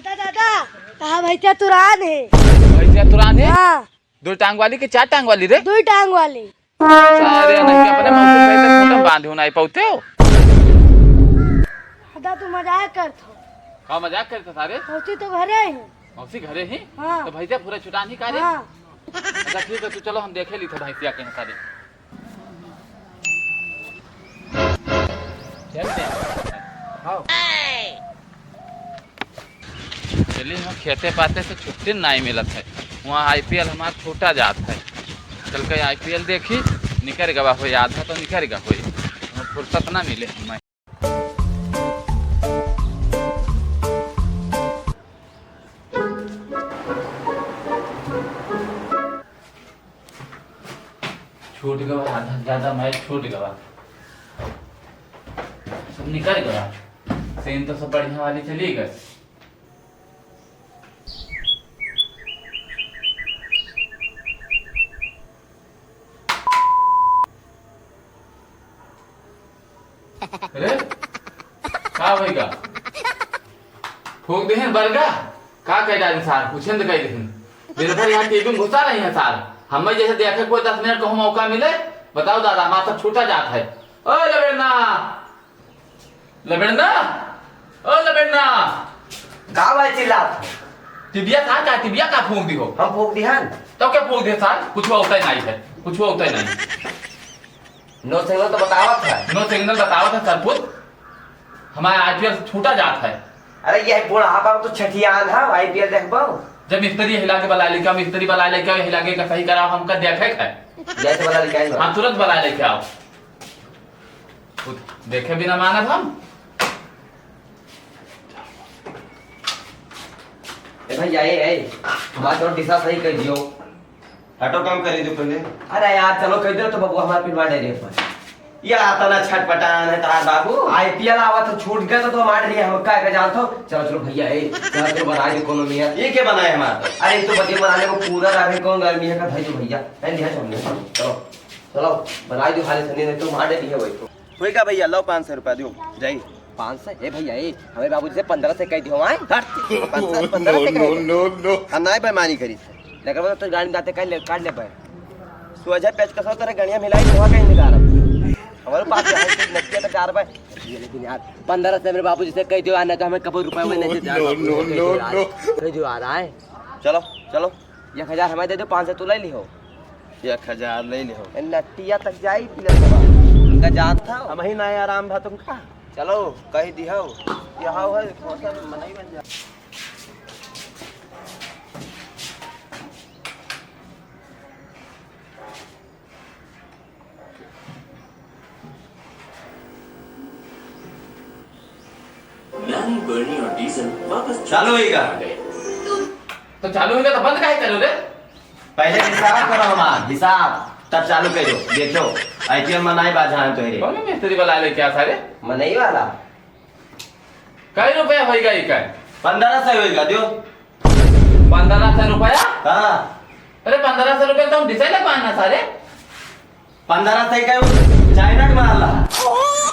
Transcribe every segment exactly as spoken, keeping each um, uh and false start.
दादा, दादा, कहाँ भैंसिया तुरान है? भैंसिया तुरान है? हाँ। दो टांग वाली कि चार टांग वाली रे? दो टांग वाली। सारे नहीं, अपने मौसी सहित खूंटा में बांधे हो, नाहीं पाउते हो। दादा, तू मजाक करत हो। का मजाक करत हो सारे? मौसी तो घरे ही। मौसी घरे ही? हाँ। तो भैंसिया पूरा छुटान ही का रे? हाँ। अच्छा ठीक है, तू चलो हम देखे ली थे भैंसिया कहीं सारे। चल दे। हाँ। चली हम खेते पाते से छुट्टी नाहीं मिलत है, वहाँ आईपीएल हमार छूटा जात है। चल के आईपीएल देखी, निकर गवा होई, आधा तो निकर गवा होई, फुर्सत ना मिले हमें। छूट गवा, आधा से ज्यादा मैच छूट गवा, सब निकर गवा। सेन तो सब बढ़िया वाली चली गई। अरे, का होइगा? फूंक देहन बरगा? का कह डाली सार? कुछ न कह देहन। दिन भर यहाँ टीवी में घुसा रही है सार। हमें जैसे देखे कोई दस मिनट को मौका मिले, बताओ दादा, हमारा सब छूटा जात है। ओ लबेड़ना, लबेड़ना, ओ लबेड़ना। का भाई चिल्लात हो? टिबिया का, का टिबिया का फूंक दी हो? हम फूंक दिहन। तो क्या फूंक दे सार? कुछ होता ही नहीं है, कुछ होता ही नहीं। No signal तो बतावत है। No signal बतावत है सरपुत, हमारा आईपीएल छूटा जात है। अरे ये बुढ़ापा में तो छठियान है, आईपीएल देखबो। जब मिस्त्री हिला के बला लेके, मिस्त्री बला लेके हिला के का सही कराओ, हमका देखे है। जैसे बला लेके आई बा। हाँ, तुरंत बला लेके आओ। खुद देखे बिना मानत हम। ए भैया, ए, ए, हमार तो डिशा सही कर दियो। हटो, काम करे दो पहले। अरे यार, चलो कह दो तो बबुआ हमार पिलवा दे रे पर। या तना छटपटान है तार बाबू। आईपीएल आवत तो छूट गया तो, तो मार लिया हम का के जानत हो। चलो, चलो भैया, ए, चलो, चलो बनाए दो कोनो मियाँ। ये क्या बनाए हमार? अरे, तो बच्चे बनाने को पूरा रहे, कौन गर्मी है का भाई जो भैया। ए, लिया चलो, चलो, चलो, बनाए दो हाले सनी, नहीं तो मार दे दिया वही तो। होई का भैया, लो पाँच सौ रुपया दियो, जाई। पाँच सौ? ए भैया, ए, हमें बाबूजी से पन्द्रह सौ कह दियो, आए? हट, पाँच सौ, पन्द्रह सौ कह दियो। No, no, no। हम नाहीं बेईमानी करी। लेकिन वो तो गाड़ी दाते काट ले, काट ले भाई। सोझा पेचकस हो तेरे गणिया मिलाई, तो कहीं निकाल। हमारे पास यहाँ से नक्की तो चार भाई। ये लेकिन यार, पन्द्रह सौ मेरे बाबूजी से कह दियो, आने तो हमें कबूर रुपए में नहीं देते यार, No, बाबूजी से no, कह दियो no, यार। no। कह दियो आ रहा है। चलो, चलो। एक हजार हमें दे दो, पाँच सौ तू ले लिहो। एक हजार ले लिहो। ए, नटिया तक जाई पिया सब। इनका जात था। हम ही ना आराम भा तुमका। चलो, कह दिहो। यहाँ है, कौन सा मनई बन जा। नानी, बर्नी और डीजल वापस चालू होइगा। आ गए। तो चालू होइगा तो बंद काहे करो रे? पहले हिसाब करो हमार, हिसाब, तब चालू करो। देखो, आईपीएल में नाहीं बाझा है तो रे। कौन मिस्त्री वाला लेके आ सारे? मनई वाला। कै रुपया होइगा ई कै? पन्द्रह सौ होइगा, दियो। पन्द्रह सौ रुपया? हाँ। अरे, पन्द्रह सौ रुपया तो हम डिसाइड लगवाए ना सारे। पन्द्रह सौ का वो चाइना के माल रहा।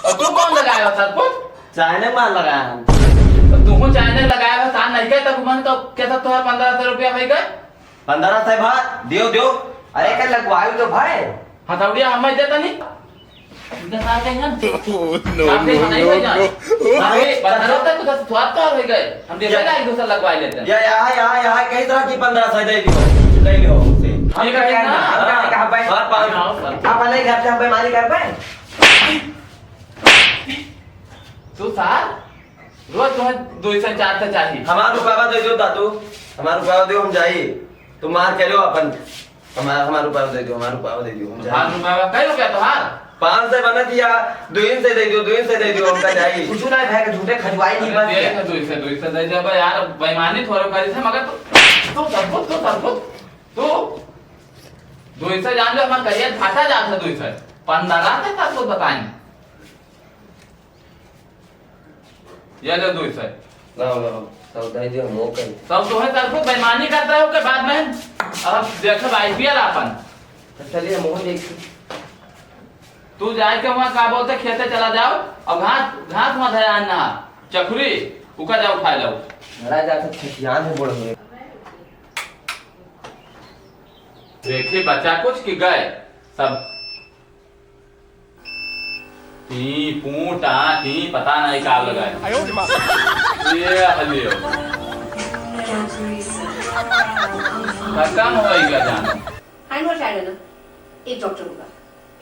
और तू कौन लगाया हो सर कुछ? चाइना के माल लगाया हम। तो तू चाइना लगाया हो, सान नहीं कहता, तब मन तो कैसा तुम्हारा पन्द्रह सौ रुपया होइगा? पन्द्रह सौ भा, दियो, दियो। अरे, का लगवायु तो भाई। हथौड़िया हम देता नहीं। इनका साथ है ना? Oh, no, साथ है, no, बनाई no, भाई जान। No। अरे, पन्द्रह सौ तो स्वाद का हो गए। हम देखे ना एक दूसरा लगवा लेते हैं। या, या, या, या, कई तरह की पन्द्रह सौ दे दियो, ले लियो हमसे। हम ये क्या कहें कहना? ना? हम क्या कहा भाई? हाँ, पाँच। हाँ, सर। आप अलग घर से हम बेईमानी कर पाए? तू सार, रोज तुम्हें दो सौ चार सौ चाहिए। हमार रुपया दे दो दादू, हमार रुपया दो, हम जाई। तुम मार के लो अपन। हमार, हमार रुपया दे दियो, हमार रुपया दे दियो, हम जाई। हमार रुपया, कै रुपया तोहार? पाँच सौ बनत या, दुइन सौ दे दियो, दुइन सौ दे दियो, हमका जाई। कुछ ना भाई, झूठे खजवाई नहीं अरे बस। देख, दुई सौ, दुई सौ दे दे भाई, यार, बेईमानी थोड़ा करी थे, मगर तू, तू सरपुत, तू सरपुत, तू दुई सौ जान लो, हमार करिया घाटा जात है दुई सौ। पन्द्रह से सरपुत बताएं। ये ले दुई सौ। लाओ, लाओ, सब दे दियो, हम वो करी। सब तो है, सर को बेईमानी करता है, ओके बाद में अब देखब आईपीएल आपन। तो चलिए, हम वो देखी। तू जाए के वहाँ का बोलते खेते चला जाओ, अब घास, घास वहाँ धरे आना, चखुरी, उका जाओ खाए जाओ। घरा जाके छठियान है बड़ हुए। देखी बच्चा कुछ कि गए सब टी पू टा टी पता नहीं का लगाए। ये हलियो। खत्म हो गया जान। हैंड वॉश आ गया ना, एक डॉक्टर होगा,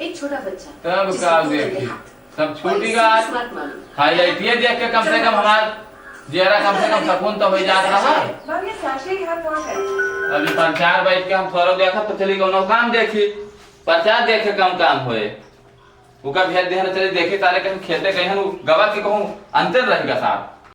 एक छोटा बच्चा तब जिसको का दो देखी, दंदे हाथ। सब और छूटी इससे गा। मत मानो। हाईलाइटिए देख के कम से कम हमार जियरा कम से कम सुकून तो हो जात रहा। बाबू, ये फ्लैशलाइट यहाँ पहुँच है। अभी प्रचार बैठ के हम थोड़ा देखा तो चली कोनो काम देखी, प्रचार देखे कम काम होए। उका भेज देहन चली देखी तारे कहीं खेते कहीं गवा की कहूँ अंतर रहेगा साहब।